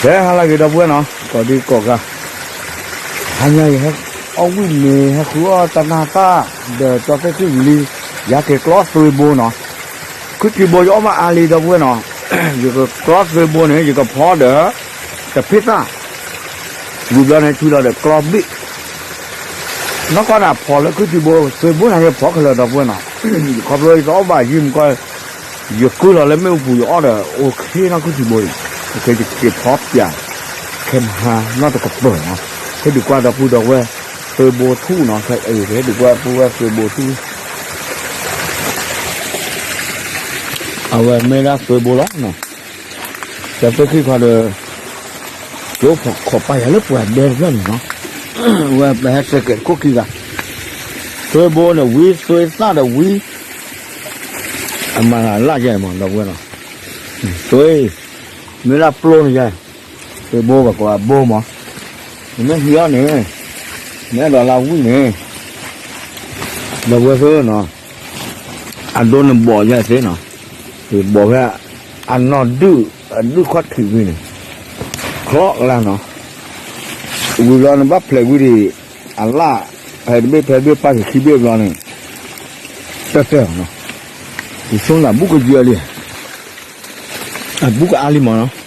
ကဲဟါလၢအဂ့ၤ ဒီပုၢ်ဝဲၢ်နီၤ, ကိးဒံကိးဂၤ, ဟါညါအံၤ ဟဲအီၣ်ဝံၣ်မ့ၤ ဟဲဃုအီၣ်တၢ်နၢ်သၣ် ဒီးကၠီသ့ၣ်ခံဝံၤလံ, ယၤက့ၤကျီသွ့ဘိနီၤ, ခုထံဘိယအီၣ်ဘၣ်အါလံ ဒီပုၢ်ဝဲၢ်နီၤ, ယကကျီသွ့ဘိန့ၣ် ယကဖီဒီး တဖ့ၣ်သၣ်, ဝံၤဘျီန့ၣ် ဆူလီၤဒီးကျီဘ့ၣ် နီၢ်ကီၢ်န့ၣ် ဖီလၢခုထံဘိ သွ့ဘိန့ၣ် ယဖီခဲလၢာ် ဒီပုၢ်ဝဲၢ်နီၤ, ခီဖျိယကအီၣ်ဘၣ်ယံာ်မူကီၢ်, ယကုၢ်လီၤလၢမ့ၣ်အူပူၤ ယအီၣ်ဒီး အိၣ်ခ့နီၤ ခုထံဘိအံၤ, ယက့ၤဖီပၠး ခဲမဟါနီတကပၤနီၤ, ဟ့ၣ်ဒုးကွၢ်ဒီပုၢ်ဒီဝဲၢ် သွ့ဘိထူၣ်နီၤ, ဟ့ၣ်ဒုးကွၢ်ပုၢ်ဝဲၢ်သွ့ဘိထူၣ်, အဝဲမ့ၢ်ဒၣ်သွ့ဘိလီၤ, ကၠီသ့ၣ်ခံခီဒီး ကအိၣ်ခိးပာ်ယၤလၢပှၤဒဲတဖျၢၣ်န့ၣ်နီၤ, ဝဲပဟဲစဲးကဲးခိၣ်ခံဂၤ, သွ့ဘိန့ၣ်ဝံသွ့သၣ်ဒီးဝံ, အမၤလၢယဲမး ဒီပုၢ်ဝဲၢ်နီၤ, သွ့, မ့ၢ်လၢပျိန့ၣ်ယဲ, သွ့ဘိပှၤကိးအဘိမး, နမ့ၢ်ဟံးအီၣ်န့ၣ်, နအဲၣ်ဒိးလၢဝံၣ်န့ၣ်, ဒီပုၢ်ဝဲၢ်သ့ၣ်နီၤ, အဒိန့ၣ်ဘီၣ်ယဲသ့နီၤ, ဘီၣ်ဖဲ အနီၢ်ဒုၣ်, အဒုၣ်ခီၣ်ထံးဝံၤန့ၣ်, ချီကလါနီၤ, ဝံၤဘျီနဘၣ်ဖျဲးဝံၤဒံး, အလၣ်, ဖဲတဘ့ၣ်ဖဲတဘ့ၣ်ပၢ်က့ၤခံဘ့ၣ်ဘျီန့ၣ်, တၢ်တဲနီၤ, ယဆိနၤဘူၣ်ကယၢလံ, အဘူၣ်ကအါလံမးနီၤ,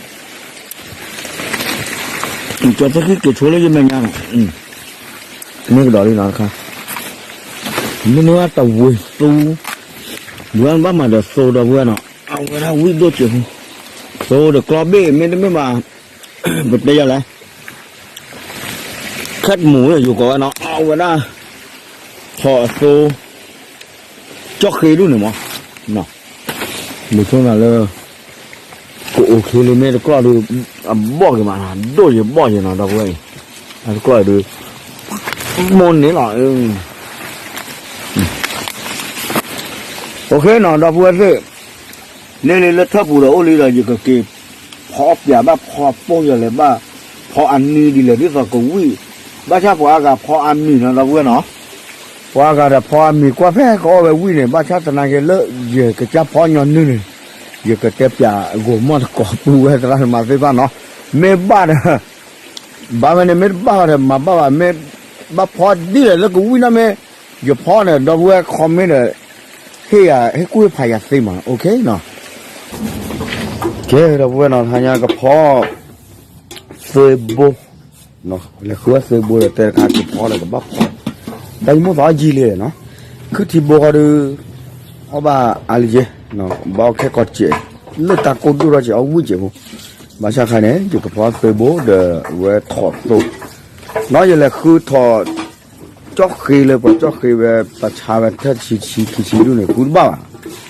ကၠီသ့ၣ်ခံက့ၤဆိလၢယမဲာ်ညါနီၤ, မ့ၢ်ကဒီးလံနီၤတခါ, မ့ၢ်န့ၢ်ဝဲတဝ့ၤသူ, ဝဲဘၣ်မၤဒီးသိဒီပုၢ်ဝဲၢ်နီၤ, အဝဲဒၣ်ဝံၣ်ဒိၣ်စဲးဖိ, သိဒီးကျီဘ့ၣ် မ့တမ့ၢ်ဘၣ်, ပတဲယၤလဲၣ်, ခက်မူယိၤကိးဝဲနီၤ, အဝဲဒၣ်, ထီၣ်အသိ, ကၠီၣ်ဃ့ဒူၣ်န့ၣ်မး, မ့ၢ်ဆိနၤလၢ, ကအိၣ်ခ့လံမ့ၢ်တကျီၢ်ဒီး, အဘီၣ်က့ၤမးနီၤ, ဒိၣ်ယဘီၣ်ယဲနီၤ ဒီပုၢ်ဝဲၢ်အံၤ, အတကျီၢ်အံၤဒီး, မိၢ်န့ၣ်လီၤ, အိၣ်ခ့နီၤ ဒီပုၢ်ဝဲၢ်သ့ၣ်, န့ၢ်လံလၢထၢၣ်ပူၤဒီးအိၣ်လံဒီး ယကက့ၤဖီပၠးဘၣ်ဖီပိၢ်ယၤလဲၣ်ဘၣ်, ဖီအနံၤဒ်လဲၣ်ဒ်သိးကဝံၣ်, ဘၣ်ဆၣ်ပှၤအါဂၤဖီအမံၤနီၤ ဒီပုၢ်ဝဲၢ်နီၤ, ပှၤအါဂၤဒီးဖီအမံၤကွၢ်ဖဲကအီၣ်ဝဲဝံၣ်န့ၣ် ဘၣ်ဆၣ်သနာ်က့လၢယကစၢ်ဖီညီနုၢ်န့ၣ်, ယကတဲပၠးဂီၤမီၢ်တကိးပုၢ်ဝဲၢ်သရၣ်သမါသ့ၣ်တဖၣ်နီၤ, မ့ၢ်ဘၣ်ဒီး ဘၣ်ဝဲန့ၣ် မ့ၢ်တဘၣ်ဘၣ်ဒီး မၤဘၣ်ဘၣ် မ့ၢ်ဘၣ်ဖီဒ်လဲၣ်လၢကဝံၣ်နီၢ်မ့ၢ်, ယဖီန့ၣ် ဒီပုၢ်ဝဲၢ် comment ဒီး ဟ့ၣ်ယၤ ဟ့ၣ်ကူၣ်ဟ့ၣ်ဖးယၤသ့မး okay နီၤ, ကဲ ဒီပုၢ်ဝဲၢ်နီၤ တဟါညါကဖီ သွ့ဘိ, လဲၤဃုဝဲသွ့ဘိဒီး တဲတခါက့ၤဖီဒီးကဘၣ်ဖီ, တၢ်ယမိၣ်သးအီၣ်ယံာ်လံနီၤ, ခုထံဘိဃီဒီး အီၣ်ဘၣ်အါလံက့, ဘၣ်အီၣ်ခဲကီးစဲး, လၢတၢ်ကိၢ်ဒိၣ်ထီၣ်စဲး အီၣ်ဝံၣ်စဲးဖိ, ဘၣ်ဆၣ်ခါန့ၣ် ယကဖီသွ့ဘိဒီးဝဲထီၣ်သိ, နီၤယလဲၤဃုထီၣ် ကၠီၣ်ဃ့လၢပှၤကၠီၣ်ဃ့ဝဲ ပှၤဆါဝဲတၢ်ဆံဆံခံဆံဒူၣ်န့ၣ် ဃုတဘၣ်ဘၣ်,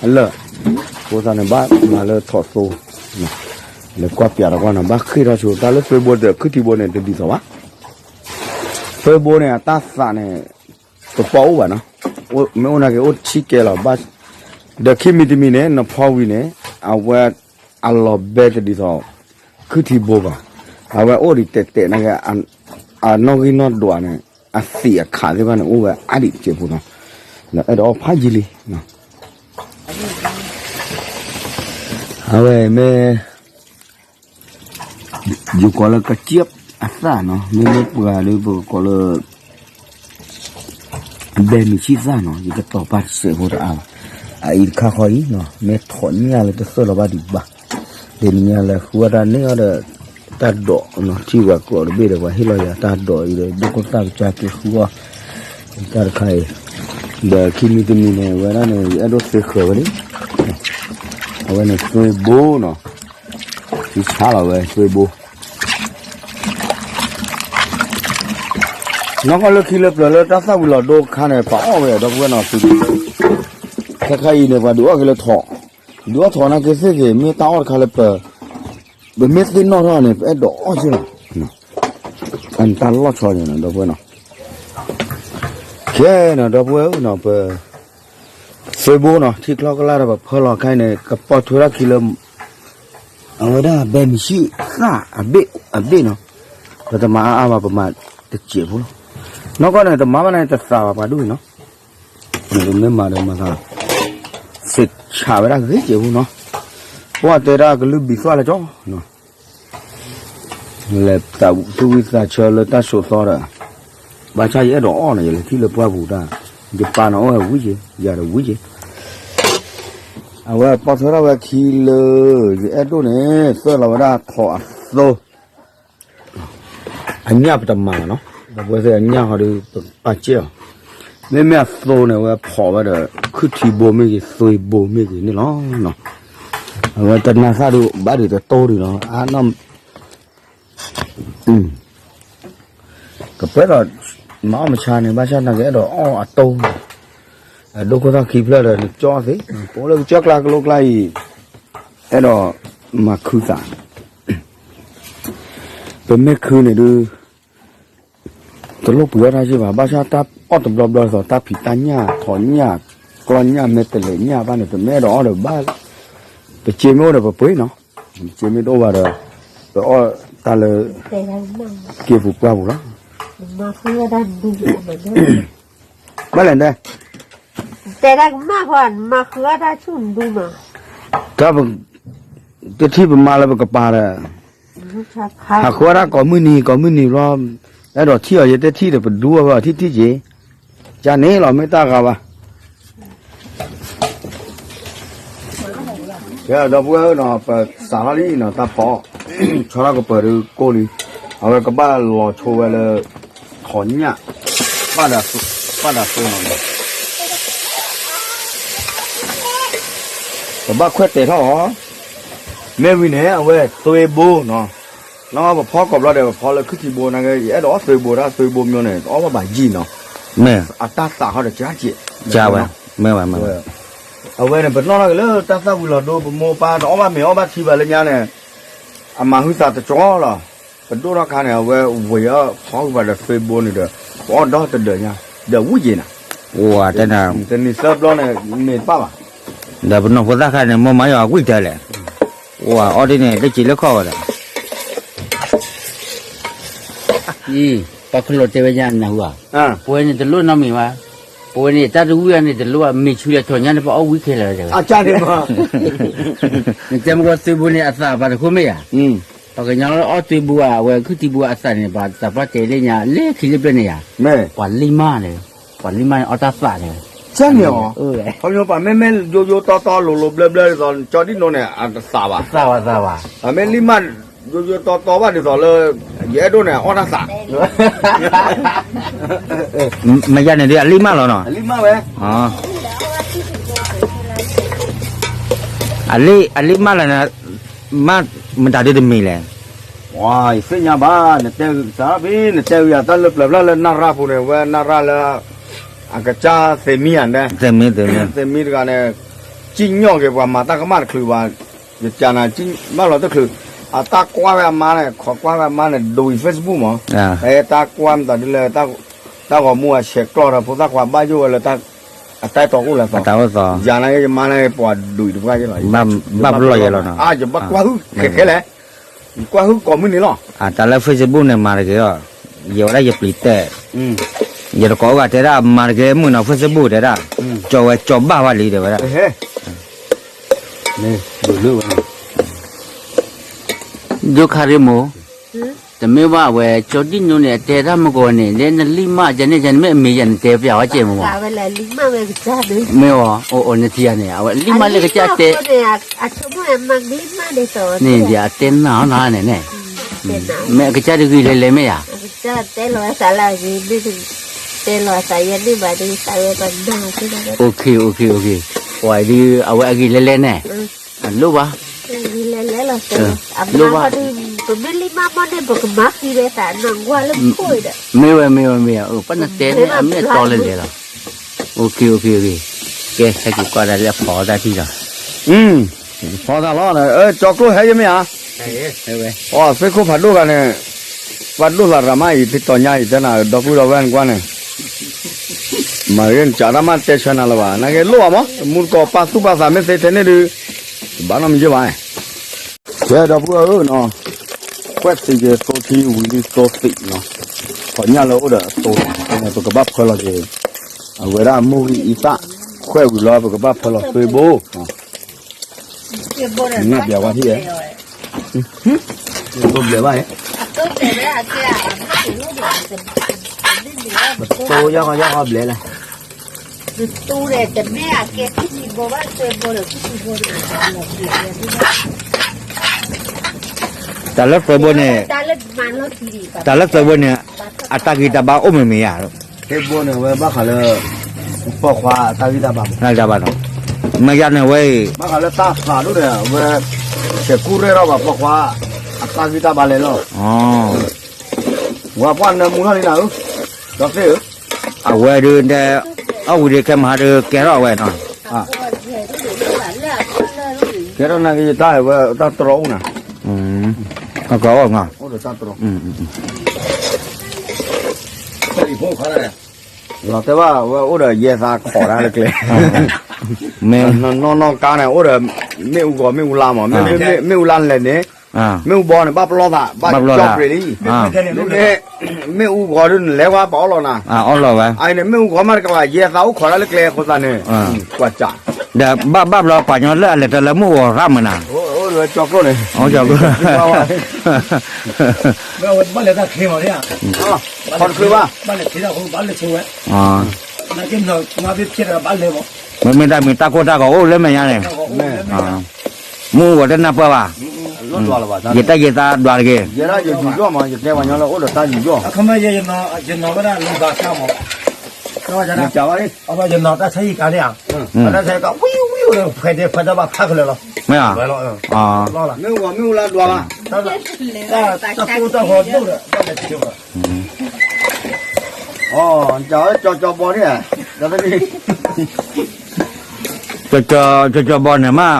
အလၢာ်, အဃိသတးန့ၣ် ဘၣ်မၤလၢထီၣ်သိ, လဲၤကွၢ်ပၠးဒီးကွၢ်နီၤ ဘၣ်ဃ့ၢ်ထီၣ်ဆိ တၢ်လၢသွ့ဘိဒီး ခုထံဘိန့ၣ် တဒ်သိးဘၣ်, သွ့ဘိန့ၣ် အတၢ်သးန့ၣ် တပီၢ်အိၣ်ဘၣ်နီၤ, မ့ၢ်အိၣ်နာ်က့ၤအိၣ်တဆံကဲလီၤ, ဒီးခံမံၤတမံၤန့ၣ် နဖီဝံၤန့ၣ် အဝဲ အလီၤဘဲတဒ်သိး ခုထံဘိဘၣ်, အဝဲအိၣ်ဒံးတဲာ်တဲာ်နာ်က့ၤ အနီၣ်ဂံၢ်နီၣ်ဒွးန့ၣ် အသံးအခးသ့ၣ်တဖၣ်န့ၣ် အိၣ်ဝဲအါဒံးစဲးဖိနီၤ, ဒီးအဲၣ်ဒိးအီၣ်ဖးယံာ်လံ အဝဲမ့ၢ် ယကိးလၢကစၢၢ်အသၣ်နီၤ, မ့မ့ၢ်ပှၤဒီးပကကိးလၢ ဘဲမုၢ်ဆံၣ်သၣ်နီၤ, ယကတီၤပာ်စဲးဖိတအါဘၣ်, အအံၤတခါဃီအံၤနီၤ မ့ၢ်ထီၣ်ညၣ်လၢတသၢလီၤဘၣ်ဒံးဘၣ်, ဒ်န့ၣ်ညါလဲၤဃုဝဲဒၣ်န့ၢ်အီၤဒီး တၢ်ဒိးနီၤ, ထံၣ်ပှၤကျိးတဘ့ၣ်ဒီး ပှၤဟ့ၣ်လီၤယၤတၢ်ဒိးအံၤဒီး ဒိၣ်ခိၣ်သၣ်ကစၢ်က့ၤဃုအီၣ် တၢ်တခါအံၤ, ဒီးခံမံၤတမံၤန့ၣ် ဝဲဒၣ်န့ၣ် ယအဲၣ်ဒိးသ့ဃၢၤဝဲန့ၣ်, အဝဲန့ၣ်သွ့ဘိနီၤ, ယဆါလီၤဝဲသွ့ဘိ နီၢ်ကီၢ်လၢခံလၢပျၢၤလၢတၢ်သၣ်ဝံၤလီၤဒိခါန့ၣ် ပှၤအီၣ်ဝဲဒီပုၢ်ဝဲၢ်နီၤ, ခဲခါအံၤန့ၣ် ပှၤဒုးအီၣ်က့ၤလၢထိး, ဒုးအီၣ်ထိးနာ်က့ၤသ့ၣ်က့ၤ မ့ၢ်တၢ်အီၣ်တခါလၢပျၢၤ, ပမ့ၢ်သ့ၣ်နီၣ်ထီၣ်န့ၣ် ပအဲၣ်ဒိးအီၣ်က့ၤလီၤ, အတၢ်လီၢ်ဆီန့ၣ် ဒီပုၢ်ဝဲၢ်နီၤ, ခဲနီၤ ဒီပုၢ်ဝဲၢ်နီၤ ပ သွ့ဘိနီၤ ထံချီကလၢ်ဒီးပဖၢလီၤခါအံၤန့ၣ် ကပိာ်ထွဲထီၣ်ခံလၢ အဝဲဒၣ်ဘဲမုၢ်ဆံၣ်သၣ်အဘ့ၣ်အဘ့ၣ်နီၤ, ပတမၤအါအါဘၣ် ပမၤတစဲးဖိလီၤ, နီၢ်ကီၢ်န့ၣ် တမၤဘၣ်န့ၣ်တသးဘၣ်ပှၤဒ်အံၤနီၤ, ပမ့ၢ်မၤဒီးမၤသး, သ့ၣ်ဆးဝဲဒၣ်ဂ့ၤစဲးဖိနီၤ, ပှၤတဲဒၣ်ကလုၢ်ဘံးသွၣ်လၢကၠီနီၤ လဲၤသးသူၣ်ဝံၣ်သးဆၢလၢတၢ်ဆိးသီဒီး, ဘၣ်ဆၣ်ယအဲၣ်ဒိးအီၣ်န့ၣ် ယလဲၤထံၣ်လၢပှၢ်ပူၤတၢ်, ယပာ်န့ၣ်အိၣ်ဝဲဝံၤက့ၤ ယၤဒီးဝံၤက့ၤ, အဝဲပီထွဲထီၣ်ဝဲခံလၢ, ယအဲၣ်ဒိးန့ၣ် သၢလီၤဝဲဒၣ်ထိးအသိ အညၣ်ပတမၤနီၤ, ဒီပုၢ်ဝဲၢ်သ့ၣ်အညၣ်ဃီဒီး ပပာ်စဲအီၤ, မ့မ့ၢ်အသိန့ၣ် အဝဲဖီးဝဲဒီး ခုၣ်ထံဘိမ့ၢ်ဂ့ၤ သွ့ဘိမ့ၢ်ဂ့ၤန့ၣ်လီၤ. အဝဲတနၢ်သၣ်ဒုးဘၣ်ဒုးတတိၢ်ဒုးနီၤ, အနီၢ် ကပှဲၤဒီး မၤအီၣ်မဆါန့ၣ် ဘၣ်ဆၣ်နကအဲၣ်ဒိးအီၣ်အတိၢ်, အဒိၣ်ခိၣ်ထီၣ်ခံဖျၢၣ်ဒီးနကၠီသ့, ပအိၣ်လၢကစၢၢ်ကျါကလိကျါအံၤ, အဲၣ်ဒိးမၤခုသး, ပမ့ၢ်ခုန့ၣ်ဒုး တလိၣ်ပှ့ၤအီၣ်တၢ်စ့ၢ်ဘၣ်, ဘၣ်ဆၣ်တၢ်အီၣ်တဘျီဘျီဒ်သိး တၢ်ဖံးတၢ်ညၣ် ထိးညၣ် ကျီညၣ် မဲာ်တဲးလဲးညၣ်ဘၣ်န့ၣ် ပမ့ၢ်အဲၣ်ဒိးအီၣ်ဒီးဘၣ်, ပစ့မ့ၢ်အိၣ်ဒီးပပှ့ၤနီၤ, ပစ့မ့ၢ်တအိၣ်ဘၣ်ဒီး ပအီၣ်တၢ်လၢ က့ၤပူၤပှၢ်ပူၤလီၤ. ဘၣ်လဲၣ်ဒဲ တဲဒၣ်ကမၣ်ဃီ နမၤဃုအီၣ်တၢ်ဆူၣ်နဒူနီၤ, တၢ်ပ, တထံၣ်ပမါလၢပကပၤဒီး, ဟးဃုအီၣ်တၢ်ကိးမုၢ်နံၤ ကိးမုၢ်နံၤဘျီ, အဲၣ်ဒိးထံၣ်အီၤ ယတဲထံၣ်ဒီး ပဒူအီၣ်ဝဲအီၤထံၣ်ထံၣ်က့ၤ, ကန့ၣ်လီၤ မ့ၢ်တၢ်ဂၤဘၣ်. ကဲ ဒီပုၢ်ဝဲၢ်ဧၢနီၤ ပစးထီၣ်လံနီၤ တၢ်ဖီ, ဆီထီၣ်ကပၢၤဒုးကိၢ်လံ, အဝဲကဘၣ်လီၤဆိဝဲလၢ ထိးညၣ်, ပၣ်ဒၣ်သိနီၤ, ပဘၣ်ခွဲးတဲာ်ထီၣ်အီၤ, မ့ၢ်ဝံၤန့ၣ် အဝဲသွ့ဘိနီၤ, နီၢ်ပဖီကိးဘျီဒီး ပဖီလၢခုၣ်ထံဘိန့ၣ်က့ ယအဲၣ်ဒိးအီၣ်သွ့ဘိတၢ် သွ့ဘိမၠိန့ၣ် အီၣ်ဘၣ်ဘၣ်ယံာ်နီၤ, အတၢ်သးဟီဒီးကၢ်က့ၤ, ဝဲ, အဝဲန့ၣ် ပနီၣ်ထီၣ်က့ၤလၢတၢ်သၣ်ဝံၤလီၤဒိ ပမိၢ်ပၢ်တအီၣ်ဘၣ်မ့ၤအီၣ်ဘၣ်ထံဘၣ်လၢညါန့ၣ်, အမၤဟုသးတကၠီလီၤ, ပဒိၣ်ထီၣ်ခါန့ၣ် အဝဲဝ့ၤအီၣ်ဖီကွံာ်ဘၣ်ဒီးသွ့ဘိန့ၣ်ဒီး, ပအီၣ်ဒီတဒၢးညါ, ဒီးဝံၣ်က့ၤနၤ, တနံၤသၢဘျီန့ၣ် မ့ၢ်တပၣ်ဘၣ်, ဒီးပနီၢ်ဖိသၣ်ခါန့ၣ် မိၢ်မၤယွၤဝံၣ်တၢ်လဲၣ်, ဝဲအီၣ်ဒ်န့ၣ် တစံးလၢခီၣ်ဝဲဒီး အံၤ, ပှၤခလိာ်တဲဝဲယါနၢ်ဟူဧါ, ပဝဲန့ၣ်တလိၣ်နီတမံၤဘၣ်, ပဝဲန့ၣ်တၢ်တဝံၣ်အန့ၣ်တလိၣ်ဘၣ် မ့ၢ်ဆူလဲၤထိးညၣ်န့ၣ် ပအီၣ်ဝံၣ်ခဲလၢာ်တဲဝဲ, နတဲမ့ၢ်ကွၢ်သွ့ဘိန့ၣ် အသးပှၤတခိၣ်မ့ၢ်ဧါ, ပှၤကညီလၢအီၣ်သွ့ဘိဧါ အဝဲခုၣ်ထံဘိအသးန့ၣ် ပှၤသးပှၢ်တဲလၢညါ လၢခံလၢပျၢၤန့ၣ်ဧါ, ပှၤလံၢ်မၢ်န့ၣ်, ပှၤလံၢ်မၢ်န့ၣ်အီၣ်တၢ်သးတဲဝဲ, ခီပညီပှၤမ့မ့ၢ်ယိယိတီတီ လိၤလိၤဘျၢဘျၢဒ်သိး ကၠီဒံၣ်နိန့ၣ် အတသးဘၣ်, ပှၤမ့ၢ်လံၢ်မၢ် ယိယိတီတီဘၣ်ဒ်သိးလၢ ယအဲၣ်ဒိးန့ၣ် အီၣ်တၢ်သး, မ့ၢ်ယါန့ၣ်ဒ်အလံၢ်မၢ်လီၤနီၤ, အလံၢ်မၢ်လီၤ, မ့ၢ်မတၤဒ်တမံၤလဲၣ်, ယသ့ၣ်ညါဘၣ် နတဲစးဖဲ နတဲဝံၤယၤတၢ်လၢပျၢၤဖျၢၣ်လၢနၢ်ရၢ်ပူၤန့ၣ် ဝဲနၢ်ရၢ်လၢ အကစၢ်သ့မံဧါ, သ့မံတဂၤန့ၣ် စံၣ်ညီၣ်က့ၤပှၤမၤတၢ်ကမၣ်တချုးဘၣ်, ယကနၤဘၣ်လီၤတချုး, အတၢ်ကွၢ်ဝဲအမါန့ၣ် ခိးကွၢ်ဝဲအမါန့ၣ် ဒိအံၤ Facebook မး, တၢ်ကွၢ်မတၤဒ်လဲၣ်, တၢ်ဂီၤမူအဆဲးကျိးဒီး ဖိသၣ်ခွါဘၣ်ယိၣ်ဝဲလၢ အတၢ်အဲၣ်တီအိၣ်လဲၣ်သီ, ယၤန့ၣ်ယမါန့ၣ် ပှၤဒိအံၤတပှၢ်ယဲလီၤ, ဘၣ်ပလီၢ်ယဲလီၤ, ယဘၣ်ကွၢ်ဟုၣ်ခဲခဲလဲၣ်, ကွၢ်ဟုၣ်ကိးမုၢ်နံၤလီၤ, တၢ်လၢ Facebook န့ၣ် မၤတဂ့ၤအီၤ, ယဝဲဒၣ်ယပျံၤတဲာ်, ယတကိးအိၣ်ဂၤတဲဒၣ် မၤတဂ့ၤမုၢ်နီၤ Facebook တဲဒၣ်, ကၠီဝဲကၠီဘၣ်ဝဲလံတဲဝဲဒၣ် ဒိၣ်ခါရ့မိၢ်, တမ့ၢ်ဘၣ်ဝဲ ကၠီဒံၣ်နိန့ၣ် အတဲတၢ်မကီၤန့ၣ် လၢနလံၢ်မၢ်ယၤန့ၣ် ယၤန့ၣ်မ့ၢ်အမ့ၢ်ယၤန့ၣ်တဲပျးဝဲကဲမ့ၢ်ဝဲ, မ့ၢ်အီၤ အိၣ်နထံၣ်ယၤန့ၣ် အဝဲလံၢ်မၢ်လၢကစၢ်တဲ, န့ၣ်ဒီးအတဲနၢ်အီၤနၤန့ၣ်န့ၣ်, မ့ၢ်အကစၢ်တဂ့ၤလဲၤလဲၤမ့ၢ်ယၤ တဲလီၤသးလၢအဂ့ၤ, တဲလီၤသးယဲန့ၣ်ဘၣ်ဒီး သးဝဲပှၤနၢ်, အိၣ်ခ့ အိၣ်ခ့ အိၣ်ခ့, ပှၤဒုး အဝဲအဂ့ၤလဲၤလဲၤန့ၣ်, လိၣ်ဘၣ်, လိၣ်ဘၣ်, ပမ့ၢ်လံမၢ်မီၢ်န့ၣ် ပကမၤဃံဝဲသးနီၢ်ကွၢ်လၢခိၣ်ဒီး, မ့ၢ်ဝဲ မ့ၢ်ဝဲ မ့ၢ်ဝဲ, ပှၤနတဲန့ၣ်အမ့ၢ်အတီလဲၤလဲၤလီၤ, အိၣ်ခ့ အိၣ်ခ့ အိၣ်ခ့, ကဲ ဟဲက့ၤကွၢ်ဒၣ်လၢအဖီတၢ်ထံၣ်လီၤ, ဖီသးလီၤ, ကၠီကျိဟဲယမ့ၢ်ဧါ အီၤသ့ၣ်ခိၣ်ဖးဒိၣ်ဂၤန့ၣ်, ပှၤဒိၣ်သးရၤမးအံၤ ဖဲတီၤညါအံၤ တဲနၤ ဒီပုၢ်ဒီဝဲၢ်နကွၢ်န့ၣ်, မၤဂ့ၤနကးတၢ်မးတဲဆၢနၤလၢၤဘၣ်, နာ်က့လိၣ်ဘၣ်မး မူတကိးပာ်သူၣ်ပာ်သးမ့ၢ်သ့ထဲန့ၣ်ဒုး, တဘၣ်နီတမံၤယဲၢ်ဘၣ်, ကဲဒီပုၢ်ဝဲၢ်ဧၢနီၤ, ခွဲးသံးက့ၤသိခံဝံၤလံသိသံးနီၤ, ပှၤညၣ်လၢအိၣ်ဒီးအသိးန့ၣ်ပကဘၣ်ဖၢလီၤက့ၤ, အဝဲဒၣ်မိၢ်ဂံၢ်အံသၣ်, ခွဲးဝံၤလီၤ ပကဘၣ်ဖၢလီၤသွ့ဘိ, နၢ်ပျးဝါထံၣ်ဧါ, သိဘျဲးဘၣ်ဧါ, ပတိယါဃီယါဃီဘျဲၣ်လဲၣ်. တၢ်လၢသုးဘိန့ၣ်, တၢ်လၢသုးဘိန့ၣ်, အတၢ်ဂံၢ်တၢ်ဘါအိၣ်မ့ၢ်မ့ၢ်ဧါ. သုးဘိန့ၣ် ဝဲဘၣ်ဃးလၢ ပိာ်ခွါအတၢ်ဂံၢ်တၢ်ဘါ, တၢ်ဂံၢ်တၢ်ဘါနီၤ, မ့ၢ်ယါန့ၣ်ဝဲအံၤ ဘၣ်ဃးလၢတၢ်သးဒိၣ်န့ၣ် အဝဲ တကူၣ်ရဲၣ်ထီၣ်ဘၣ်ပိာ်ခွါ အတၢ်ဂံၢ်တၢ်ဘါလဲၣ်လီၤ. ဝဲပှၢ်နၢမူထီၣ်လံနၤဧၢ, ဒီးသ့ၣ်ဧၢ, အဝဲဒုးတဲ, အဝံၤဒုးခဲမဟါဒုးကဲထီၣ်ဝဲနီၤ. ကဲထီၣ်နာ်က့ၤယတၢ်ဝဲတၢ်တြီအိၣ်နၤ, တြီအိၣ်နီၤ, အိၣ်ဒီးတၢ်တြီ, လီၤတဲဘၣ်ဝဲအိၣ်ဒီးယဲသးခိးတၢ်လၢကျဲ, မ့ၢ်နီၢ်နီၢ်ကါန့ၣ် အိၣ်ဒီး မ့ၣ်အူဂီၤမ့ၣ်အူလါမး, မ့ၢ်အူလါလဲၣ်န့ၣ်, မ့ၣ်အူဘီန့ၣ် ဘၣ်ပလီၢ်သး ဘၣ်ကၠီၣ်ပြံးလံ, မ့ၢ် မ့ၣ်အူဂီၤဒုးနလဲၤဝဲပှၤအီၣ်လီၤနၤ, အီၣ်လီၤဝဲ, အန့ၣ်မ့ၣ်အူဂီၤမးတကလး ယဲသးအိၣ်ခိးတၢ်လၢကျဲအဃိသတးန့ၣ်, ကွၢ်စး, ဒီးဘၣ်ဘၣ်ဘျီပှၤကညီလၢ အလဲၤတၢ်လၢမ့ၣ်အူဂီၤရၣ်မးနၤ, ကၠီကျိန့ၣ်, ကၠီကျိ ဘၣ်လဲၤတၢ်ချ့မး, ဘၣ်လဲၤချ့, ဘၣ်လဲၤချ့ဝဲ, မ့မ့ၢ်တၢ်မ့ၢ်တၢ်ကိၢ်တၢ်ဂီၤအိၣ်လၢမဲာ်ညါန့ၣ်, မ့ၣ်အူဂီၤတနၢ်ပၢၢ်ဘၣ်, ယတၢ်ယဲသးဒွးတဂ့ၤ, ယဲဒၣ်ယယူးယီၣ်မး ယတဲပှၤကညီလၢအိၣ်ဒီးတၢ်ယူးယီၣ်, ယနီၤဝဲဒၣ်လီၤဘၣ်စၢ်မး, ယနီၤတၢ်ဆါဟံၣ်ကါန့ၣ်ဧါ, တၢ်ဆါဟံၣ်ကါဝံဝံအိၣ်ဒီး ဖဲဒဲးဖဲဒဲးဘၣ်ဖးကလၢာ်လီၤ, မ့ၢ်ဧါ, မ့ၣ်အူဂီၤမ့ၣ်အူလါဒွးဘၣ်, တၢ်ကိၢ်တၢ်ဂီၤဒိၣ်ဒီး ကၠီကၠီဘီန့ၣ်, ကၠီကၠီဘီန့ၣ်မး,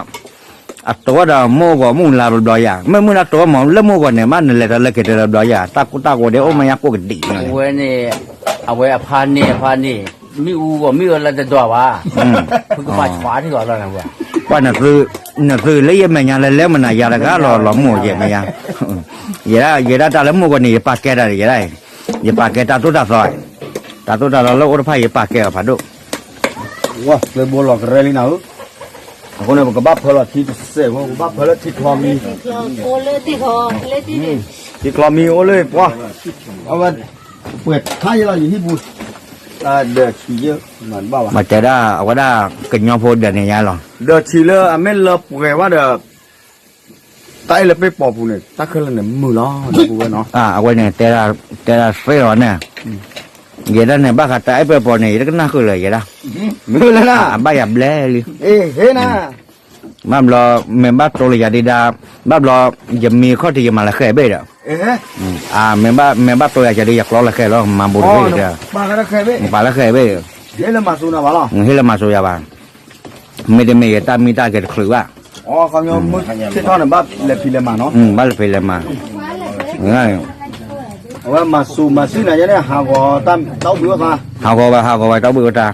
အတိၢ်ဝဲဒီးမ့ၣ်အူဂီၤမ့ၣ်အူလါဘျီဘျီယါ, မ့ၢ်မ့ၢ်လၢတိၢ်ဝဲမး လၢမ့ၣ်အူဂီၤန့ၣ်မး နလဲၤတၢ်လၢက့ၤတၢ်လၢဘျီယါ, တၢ်ကိၢ်တၢ်ဂီၤဒဲးအိၣ်မ့ၢ်ညါကိၢ်ကဒံးန့ၣ်, အဝဲန့ၣ်, အဝဲအဖါန့ၣ်အဖါန့ၣ်, မ့ၣ်အူဂီၤမ့ၣ်အူလါတဒွးဘၣ်, ဖုကပာ်ဆှးထံၣ်အီၤလီၤနဝဲ, ပှၤ နသုလၢယမဲာ်ညါလၢလဲၤမနုၤယၤတဂၤလီၤလီၤမ့ၢ်ယဲမဲာ်ညါ, ယဲဒၣ် ယဲဒၣ်တၢ်လၢမ့ၣ်အူဂီၤန့ၣ် ယပာ်ကဲတၢ်ဒီးယဲဒၣ်, ယပာ်ကဲတၢ်သိၣ်တၢ်သီ, တၢ်သိၣ်တၢ်သီလၢအိၣ်တဖၣ်ယပာ်ကဲအီၤဖးဒိၣ်, ဝဲဘိလီၤကရဲလံနၤဧၢ, အဃိန့ၣ် ပကဘၣ်ဖၢလီၤထံတစဲးဖိ ပကဘၣ်ဖၢလၢထံချီမံ, ထံချီမံအိၣ်လၢပှၢ်, အဝဲ, ပှဲၤထါယဲလီၤယဟံၣ်ပူၤ, တၢ်ဒၢးဆံးယဲ, မၤတဘၣ်ဘၣ်, မၤတဲဒၣ်အဝဲဒၣ်ကညီဖိဒၢးန့ၣ်ညါလီၤ, ဒၢးဆံးလၢအမ့ၢ်လၢပှဲၤဝဲဒီး တၢ်အဲၣ်လၢပ့ၢ်ပိာ်ပူၤန့ၣ် တၢ်ခဲလၢာ်န့ၣ်မုာ်လီၤ ဒီပုၢ်ဝဲၢ်နီၤ, အဝဲန့ၣ် တဲဒၣ်သ့လီၤန့ၣ်, ယဲဒၣ်န့ၣ်ဘၣ်ဃးတၢ်အဲၣ်ပ့ၢ်ပိာ်န့ၣ် ယတကနၣ်ဃုာ်လၢၤယဲဒၣ်, မ့ၢ်လၢ, အဘၣ်ယၤဘျဲလံ, ဘၣ်ဘျီ, မ့ၢ်ဘၣ်တိၢ်လၢယၤဒံးဒၣ်, ဘၣ်ဘျီ, ယမံၤခီၣ်ထံးယမၤလၢဃဲဘ့ၣ်ဒီး, မ့ၢ်ဘၣ်တိၢ်ယၤကဒီး ယကျီလၢဃဲလီၤ မၤဘူးတဘ့ၣ်ဒီး, ပာ်လၢဃဲဘ့ၣ်, ဟ့ၣ်လၢမၤစိၤယၤဘၣ်, မ့တမ့ၢ်ယတၢ်မံတၢ်ဂဲၤတချုးဘၣ်, ဘၣ်လဲၤဖံးလဲၤမၤ, အဝဲမၤစိၤမၤဆှံနၤယဲန့ၣ် ဟးဂီၤတၢ်အိၣ်ဘှံးအိၣ်သါ, ဟးဂီၤဝဲ ဟးဂီၤဝဲတၢ်အိၣ်ဘှံးအိၣ်သါ,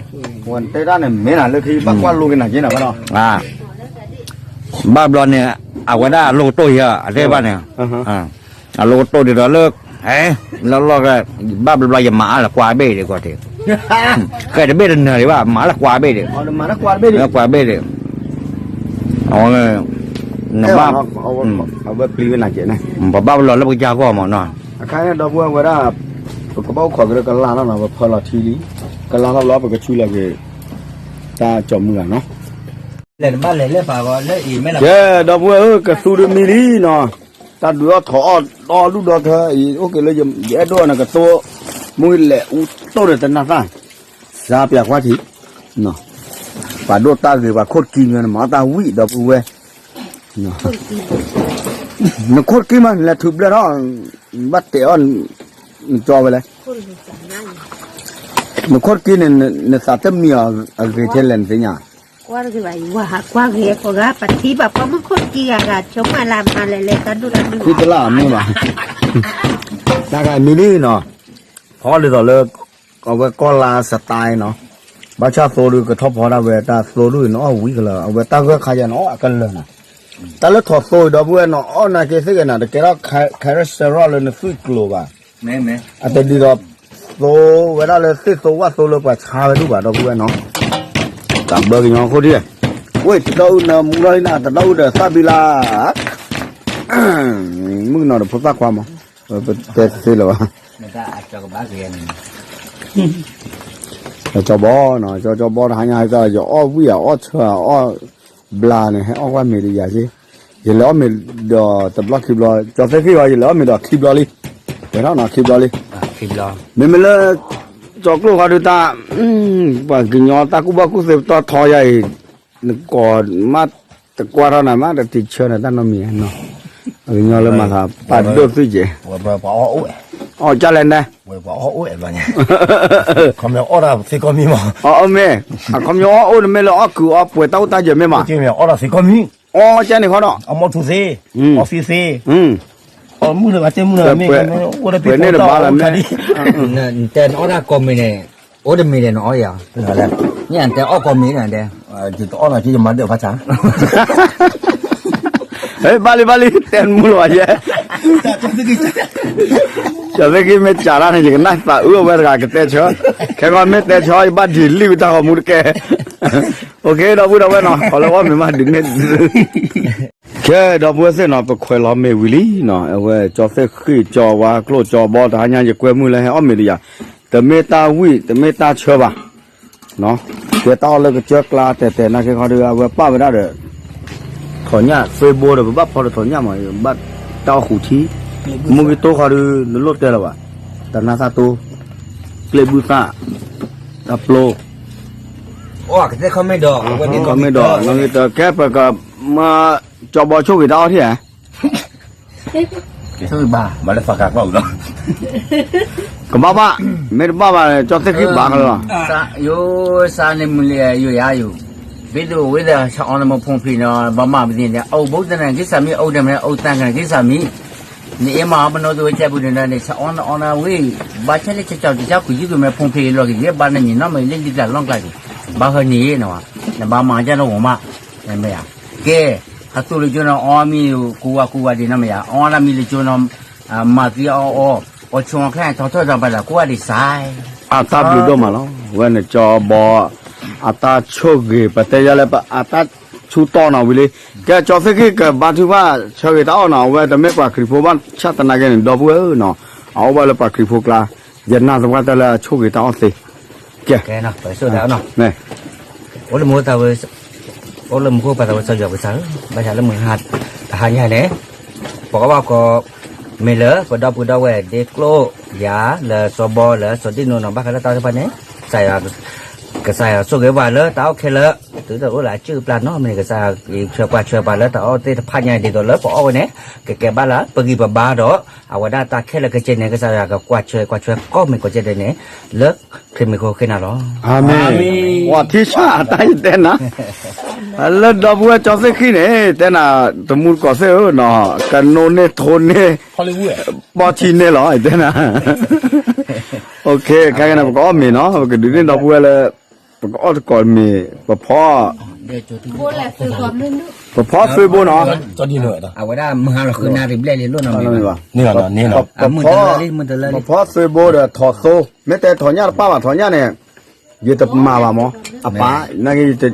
တဲတၢ်န့ၣ်မ့ၢ်နၤလၢခံ ဘၣ်ကွၢ်လိက့ၤနၤက့နၤဘၣ်နီၤ, ဘၣ်ဘျီန့ၣ်, အဝဲဒၣ်အလိၣ်ကတိၢ်ယၤ အတဲဘၣ်န့ၣ်, အလိၣ်ကတိၢ်ဒ်သိးလၢ, ဟဲ, လီၢ်လီၢ်, ဘၣ်ဘျီဘျီယမၤအါလၢကွၢ်ဘ့ၣ်ဒံးကီးတ့ၢ်, ဃဲတဘ့ၣ်တနၢၤဒံးဘၣ် မၤလၢကွၢ်ဘ့ၣ်ဒံး, လၢကွၢ်ဘ့ၣ်ဒံး, အဝဲ, နဘၣ်, ပဘၣ်ပလီၢ်လၢပကစၢ်ဂီၢ်မးနီၤ, အခါန့ၣ်ဒီပုၢ်ဝဲၢ်ဝဲဒၣ်, ပကဘၣ်အိၣ်ခိးက့ၤလၢကလါထီၣ်နီၤ ပဖၢလီၤထံလံ, ကလါထီၣ်ဘျီပကဆူလီၤက့ၤ, တၢ်ကၠီမုၢ်ဂၤနီၤ, ကဲ, ဒီပုၢ်ဝဲၢ်ဧၢ ကသူတမံၤလံနီၤ, တၢ်ဒုးအီၣ်ထီၣ်အီၣ်ဒီထၢအံၤ အိၣ်က့ၤလၢယအဲၣ်ဒိၣ်နကသိ, မုၢ်လဲၤအူတိၢ်ဒီးတနၢ်သၣ်, စါပျးကွၢ်ထံး, ပှၤဒိၣ်တၢ်ဂ့ၤ ပှၤခိၣ်တကံမီန့ၣ် မၤအီၣ်တၢ်ဝံၣ်ဒီပုၢ်ဝဲၢ်, နခိၣ်တကံမး နလဲၤထုးဘျၢထီၣ်, ဘၣ်တဲအီၣ်, နကၠီဝဲလဲၣ်, နခိၣ်တကံန့ၣ် နသးတမံၤအီၤအဂ့ၤထဲလဲၣ်နသ့ၣ်ညါ, ကွၢ်ဂ့ၤ ပှၤထံပှၤကီၢ်မုၢ်ခိၣ်တကံဂၤဂၤ ဆိကမိၣ်လၢမၤလဲၣ်လဲၣ် တၢ်ဒိၣ်တၢ်မုၢ်, ထံတလၢ်အမ့ၢ်ဘၣ်, တၢ်ဂၤမံၤလံနီၤ, ဖီဒ်သိးလၢ, အဝဲကီၢ်လါစတၢ်နီၤ, ဘၣ်ဆၣ်သိဒုးကထီၣ်ဖီဒၣ်ဝဲတၢ်သိဒုးနအီၣ်ဝံၤကလၢာ် အဝဲတၢ်ဂၢၢ်ခါယၤနအီၣ်အကလၢာ်နီၤ, တၢ်လၢထိးသိဒီပုၢ်ဝဲၢ်နီၤ အီၣ်နာ်က့သ့ၣ်ဂ့ၤနၤ တကဲထီၣ် cholesterol လၢနသွံၣ်ကျိၤဘၣ်, အတဒ်သိး, သိဝဲဒၣ်လၢသ့ၣ်သိဝၣ်သိလၢပှၤဆါဝဲဒၣ်ဘၣ်ဒီပုၢ်ဝဲၢ်နီၤ, တၢ်ဘၢကညီခိၣ်ဒံး, ဝဲတဒီအုၣ်နမူထီၣ်လံနၤ တဒီအုၣ်ဒီးသၣ်ဘံလါ မုၣ်ကနီၤဒီးဖိသၣ်ခွါမး, ပတဲတသ့လၢၤဘၣ်. ကၠီဘီနီၤ, ကၠီဘီတဟါညါဟဲက ယအီၣ်ဝံၣ်ဧါ အီၣ်ဆၢဧါ အီၣ်ဘျါန့ၣ် ဟဲအီၣ်ကွၢ်မ့ၤတယၤက့, ယလဲၤအီၣ်မ့ၤဒီးတဘျီခံဘျီ, ကၠီသ့ၣ်ဃံၣ်ဃီ ယလဲၤအီၣ်မ့ၤဒီးခံဘျီလံ, ဝဲထီၣ်နီၤ ခံဘျီလံ. မ့မ့ၢ်လၢ ကၠီကျိၣ်ဃီဒုးတၢ် ပှၤကညီတၢ်ကူၣ်ဘၣ်ကူၣ်သ့ပတီၢ်ထီယၤအံၤ, နကိးမးတကွၢ်ထီၣ်နၤမး တထံၣ်ဆၢနၤတၢ်နီတမံၤနီၤ, ပှၤကညီလၢမၤသး ပာ်ဒိၣ်သွံၣ်ကဲ, အီၣ်ကၢ်လဲၣ်နဲ, အီၣ်မ့ၢ်, အခီပညီအီၣ်အိၣ်တမ့ၢ်လၢအီၣ်ကုၤအီၣ်ပှဲၤတၢ်အိၣ်တၢ်ယၢၤမ့ၢ်မး, အီၣ်ကၢ်န့ၣ်ဃီဒီး အီၣ်မူလၢဂၤတဲမူလၢဂၤမ့ၢ် အိၣ်ဒီးပှဲၤန့ၣ်တဘၣ်လၢၤမ့ၢ်, တဲနအီၣ်တၢ်ကိးမံၤန့ၣ်, အိၣ်တမံၤဒီးနအီၣ်ယၤ, မ့ၢ်တဲအီၣ်ကိးမံၤန့ၣ်တဲ, ယတအီၣ်နီၤ ယမၤဒၢၣ်ဖးဆါ, ဘၣ်လံဘၣ်လံ တဲမူလီၤယဲ, ကၠီသ့ၣ်ဃံၣ်မ့ၢ်စးတၢ်န့ၣ် ယကနၣ်သးအုးအဝဲတဂၤကတဲဆၢ, ခဲကီးမ့ၢ်တဲဆၢ ယဘၣ်ဒံးလံၣ်ဝံတၢ်ဂီၤမူတကဲ, အိၣ်ခ့ ဒီပုၢ်ဒီဝဲၢ်နီၤ ခီလၢအီၣ်မ့ၤမးဒုးန့ၢ် ကဲ ဒီပုၢ်ဝဲၢ်သ့ၣ်နီၤ ပခွဲးလီၤမ့ၢ်ဝံၤလံနီၤ, အဝဲကၠီသ့ၣ်ဃံၣ် ကၠီဝါကျိၣ် ကၠီဘီ တဟါညါ ယကွဲမုၢ်လၢဟဲအီၣ်မ့ၤတယၤ, တမ့ၢ်တၢ်ဝံၣ် တမ့ၢ်တၢ်ဆၢဘၣ်, ကဲတၢ်အီၣ်လၢကစၢၢ်ကျါတဲာ်တဲာ် နာ်က့ခီဒီး အဝဲပာ်ဝဲဒၣ်ဒီး ထိးညၣ်သွ့ဘိဒီး ပဘၣ်ဖီဒီးထိးညၣ်မး ဘၣ်တၢ်အီၣ်ဃုာ်ထံ, မူကံတိခီဒီး နလိၣ်တဲလၢၤဘၣ်, တနါသၣ်တိ, ကျ့ဘုၣ်သၣ်, တၢ်ပျိ, ကသ့ၣ်ခီမ့ၢ်ဒီး ကသ့ၣ်ခီမ့ၢ်ဒီး နီၣ်ဂံၢ်တၢ ကဲပကမၤ ကၠီဘီဆိၣ်ဂ့ၤတၢ်အီၣ်ထံၣ်ဧါ ကဘၣ်ဘၣ်, မ့ၢ်တဘၣ်ဘၣ် ကၠီသ့ၣ်ဃံၣ်ဘၣ်ကလီလီၤ. ယိစါန့ၣ်မုၢ်လၢယိယါယိ, ဘ့ဒိဝ့ဒီး ဆၣ်အီနမ့ၢ်ဖိဖံးနီၤ ဘၣ်မၤပသ့ၣ်န့ၣ် အိၣ်ဘူးတနၤက့ၤစၢ်မံ အိၣ်တမ့ၢ်အိၣ်သၣ်ကနၤက့ၤစၢ်မံ, နအ့ၣ်မၤအီၤပနီၣ်သူဝဲကဲပူၤန့ၣ်ဒီး ဆၣ်အီနအီနဝ့ၢ်, ဘၣ်ဆၣ်လၢဆၣ်ကၠီတဆၣ်ခူးယုၢ်ကမဲာ်ဖိဖံးလီၤက့ၤ ယဲဘၣ်နမံၤနီၢ်မ့ၢ်လၢလံကျါလီၢ်ကျါက့ၤ, ဘၣ်ဟၢနံၤနီၤ, နဘၣ်မၤကၢ်နဂီၢ်မး, မ့ၢ်ဧါ, ကဲ, အသူၣ်လၢကၠိနီၤ အီမံၤကူဝါကူဝါဒံးနီၤမ့ၢ်ဧါ, အီတၢ်မံၤလၢကၠိနီၤ, မၤသံအီအီ, အီဆိအီချါ ထီထီၣ်တၢ်ဘၣ်ဒီး ကူဝါဒံးစါ အတၢ်ဘျုးဒိၣ်မးလီၤ. ဝဲန့ၣ်ကၠီဘီ အတၢ်ဆိၣ်ဂ့ၤ ပတဲယါလၢအတၢ်ဆူတီၢ်နီၤဝံၤလံ. ကဲကၠီသ့ၣ်ဃံၣ် ကဘါထုကဖၣ်ဆၢဂ့ၤတၢ်အီၣ်နီၤ, အဝဲတမ့ၢ်ပှၤခရံာ်ဖိဘၣ်ဆၣ်သနာ်က့န့ၣ် ဒီပုၢ်ဝဲၢ်နီၤ, အအိၣ်ဘၣ်လၢပှၤခရံာ်ဖိကျါ, ယနာ်သပှၢ်တၢ်လၢအဆိၣ်ဂ့ၤတၢ်အီၣ်သ့. ကဲ, အိၣ်လၢမူ အိၣ်လၢမူခိၣ်ပှၤသးဝဲစီၤယွၤကစၢ်ဧၢ, ဘၣ်ဆၣ်လၢမုၢ်ဟါတဟါညါန့ၣ်, ပကအီၣ်ဘၣ်ကီး, မ့ၢ်လၢပဒီပုၢ်ဒီဝဲၢ်ဒ့ကျိၣ်ယၤ လၢစီၤဘီလၢစီၤဒံၣ်နိနီၤ ဘၣ်ဃးလၢတၢ်အိၣ်သ့ၣ်တဖၣ်န့ၣ်, ကစၢ်ယွၤ, ကစၢ်ယွၤဆိၣ်ဂ့ၤပှၤလၢတၢ်အီၣ်ခဲလၢာ်, တုၤတအိၣ်လၢအစုၣ်အပျၢ်နီတမံၤန့ၣ် ကစၢ်ယွၤဆှၢပှၤဆှၢပှၤလၢတၢ်အီၣ်သ့ၣ်တဖၣ်ညါ ဒ်သိးလၢပအီၣ်ဝဲန့ၣ်, ကကဲဘၣ်လၢပဂံၢ်ပဘါဒီး, အဝဲဒၣ်တၢ်ခဲလၢာ်ခဲဆ့န့ၣ် ကစၢ်ယွၤကကွၢ်ဆၢကွၢ်ဆၢကိးမံၤကိးကဲဒဲးန့ၣ်, လၢခရံာ်မံၤအဃိဃ့နၤလီၤ. အၤမ့ၣ်, ပှၤထံဆၣ်အတၢ်ယတဲနၤ လၢဒီပုၢ်ဝဲၢ်ကၠီသ့ၣ်ဃံၣ်န့ၣ် တဲနၤ, တမူတကိးသ့ၣ်ဧၢနီၤ, ကနိန့ၢ်ထိန့ၢ်, ပီထံန့ၢ်လီၤ တဲနၤ, ခဲကနံၣ် ပကအီၣ်မ့ၤနီၤ ပကဒုးန့ၢ်ဒီပုၢ်ဝဲၢ်လၢ, ပကအီၣ်တကိးမ့ၤ, ပဖီ, ပဖီသွ့ဘိနီၤ, အဝဲဒၣ်မုၢ်ဟါလီၤဃုနၣ်ရံၣ်ဘျဲၣ်လံလိၣ်နီၤမ့ၢ်, ပဖီသွ့ဘိဒီးထိးသိ, မ့ၢ်တဲထိးညၣ်တပၣ်ဘၣ် ထိးညၣ်န့ၣ်, ယတမၤဘၣ်မး, အပၢ်, နာ်က့,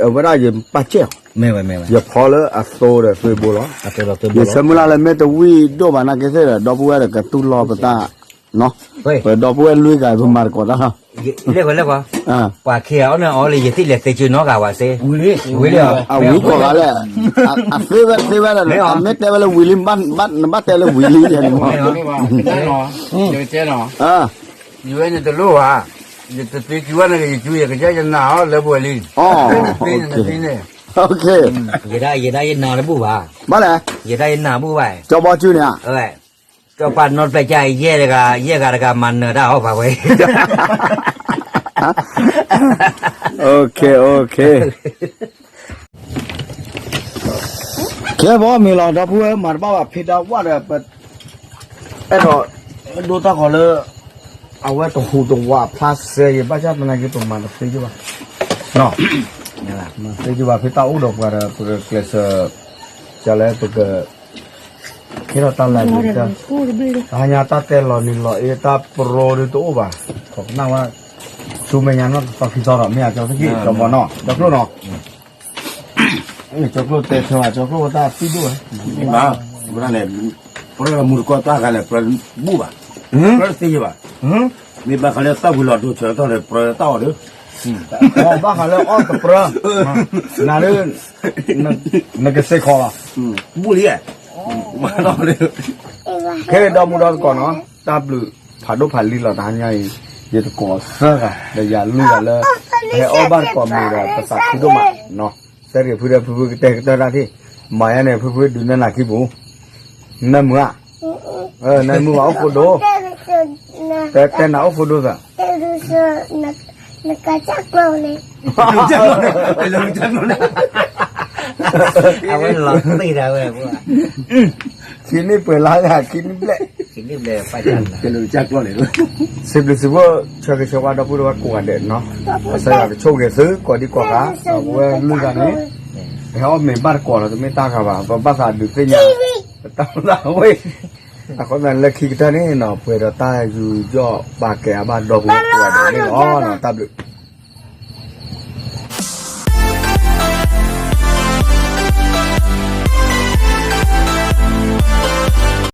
အဝဲဒၣ်ယပၢ်ကဲၣ်အီၤ, ယဖီလၢအသိဒီးသွ့ဘိလီၤ, ယဆၢမုၢ်လၢ်လၢမ့ၢ်တဝံၣ်ဒိၣ်ဘၣ်နာ်က့သ့ၣ်ဒီး ဒီပုၢ်ဝဲၢ်ဒီးကတူၢ်လိာ်ပတၢ်, ပဒီပုၢ်ဝဲၢ်လွံၢ်ဂၤ ပမၤတကိးတၢ်လီၤ, ပှၤခံဂၤအီၣ်န့ၢ်အီၤလံ ယသ့ၣ်လဲၤသ့ကၠုနီတဂၤဘၣ်စ့, ဝံၤလံ, အဝံၤကိးဂၤလဲၣ်, အသ့ဝဲသ့ဝဲဒီး မ့ၢ်တဲဝဲလၢဝံၤလံ, နဘၣ်တဲလၢဝံၤလံယဲန့ၣ်မး, ယဝဲန့ၣ်တလိၣ်ဘၣ်, ယတသ့ကၠူဘၣ်န့ၣ် ယကၠူယကယဲယနာ်အီၤလၢပှဲၤလံ, ယဒၣ်ယနၢ်တဘူၣ်ဘၣ်, ဘၣ်လဲၣ်, ယဒၣ်ယနၢ်တဘူၣ်ဘၣ်, ကၠီဘီကၠူန့ၣ်, ကၠီပာ်နီတဖျၢၣ်ကၠၢ် ယဲၢ်တဂၤ ယဲၢ်ဂၤတဂၤမၤနၢၤတၢ်အီၣ်ပာ်ဝဲ ကဲဘီမ့ၢ်လီၤ ဒီပုၢ်ဝဲၢ်မၤတဘၣ်ဘၣ် ဖံးတၢ်ဝၣ်ဒီး အဲၣ်ဒိးဒိတၢ်ဂီၤလၢ အဝဲတဟူးတဝးဖျါစဲယံၤ ဘၣ်ဆၣ်သနာ်က့ ပမၤတသ့ကၠူဘၣ်, မၤသ့ကၠူဘၣ် ဖဲတၢ်အိၣ်ဒီးပှၤဒီး ပကကျဲးစၢး ကလဲၣ်ပက ဟ့ၣ်ထီၣ်တၢ်လၢ်က့ၤတၢ်, တဟါညါတၢ်တဲလီၤနံၤလီၤအ့ တၢ်ပရိဒုးတအိၣ်ဘၣ်, ခိးကနၣ်ဝဲ ဆူမဲာ်ညါနီၢ်တသီခံသီဒီး မ့ၢ်အကၠီသ့ၣ်ခံ ကၠီဘီနီၢ် ကၠီကျိၣ်နီၢ်, ကၠီကျိၣ်တဲဆၢဘၣ် ကၠီကျိၣ်ဝဲတၢ်သံဒိၣ်ဝဲ, ဘၣ်, ဝဲဒၣ်န့ၣ် ပြၢမူတကိးတၢ်ဂၤန့ၣ် ပြၢဘူၣ်ဘၣ်, ပြၢတသ့ယဘၣ်, မ့ၢ်ဘၣ်ဃးလၢတၢ်ဝံၤလီၤဒိဆၢကတီၢ်န့ၣ် ပြၢတၢ်အီၣ်ဒီး, ဘၣ်ဃးလၢအီၣ်တပြၢ, နၤဒ်, နကစ့ၢ်ကီးလီၤ, ဘူၣ်လံ, ခဲဒီမူဒီသကိးနီၤ, တၢ်ဘျုးဖးဒိၣ်ဖးလံလီၤတဟါညါအံၤ, ယတကိးသၢဂၤ ဒီးယၤလွံၢ်ဂၤလၢ ဟဲအီၣ်ဘၣ်တကိးမ့ၤဒီး ပသးခုဒိၣ်မးနီၤ, တဲတဂ့ၤဖုဒီး ဖုဖုကတဲာ်ကတီၤတၢ်ထံၣ်, မၤယါန့ၣ် ဖုဖုဒုးနဲၣ်နၤခံပူၤ, နမုာ်ဧါ, နမုာ်ဘၣ်အိၣ်ဃိဒိၣ်, တဲတဲနၤအိၣ်ဃိဒိၣ်သး အဝဲလီၤတ့ၢ်ဒၣ်ဝဲ, ခံနံၣ်ပှဲၤလါဂၤ ခံနံၣ်ဘျဲၣ်, စံးဘျုးစံးဖှိၣ် ဆၢဂ့ၤဆၢဝါဒီပုၢ်ဒီဝဲၢ်ကိးဂၤဒဲးနီၤ, ကစၢ်ယွၤကဆိၣ်ဂ့ၤသုကိးဒံကိးဂၤ, ဒီးပဝဲလွံၢ်ဂၤန့ၣ်, ပဟဲအီၣ်မ့ၤဘၣ်တကိးလီၤ တမ့ၢ်တၢ်ဂၤဘၣ် ပဘၣ်သးဒုးသ့ၣ်ညါ, ပတၢ်အိၣ်သးဝဲ, အဃိသတးလၢခံကတၢၢ်န့ၣ်နီၤ ပှဲၤဒီးတၢ်ယူးယီၣ်ပာ်ကဲအဘၣ်ဒီပုၢ်ဝဲၢ်ကိးဂၤဒဲးန့ၣ်လီၤ, တၢ်ဘျုး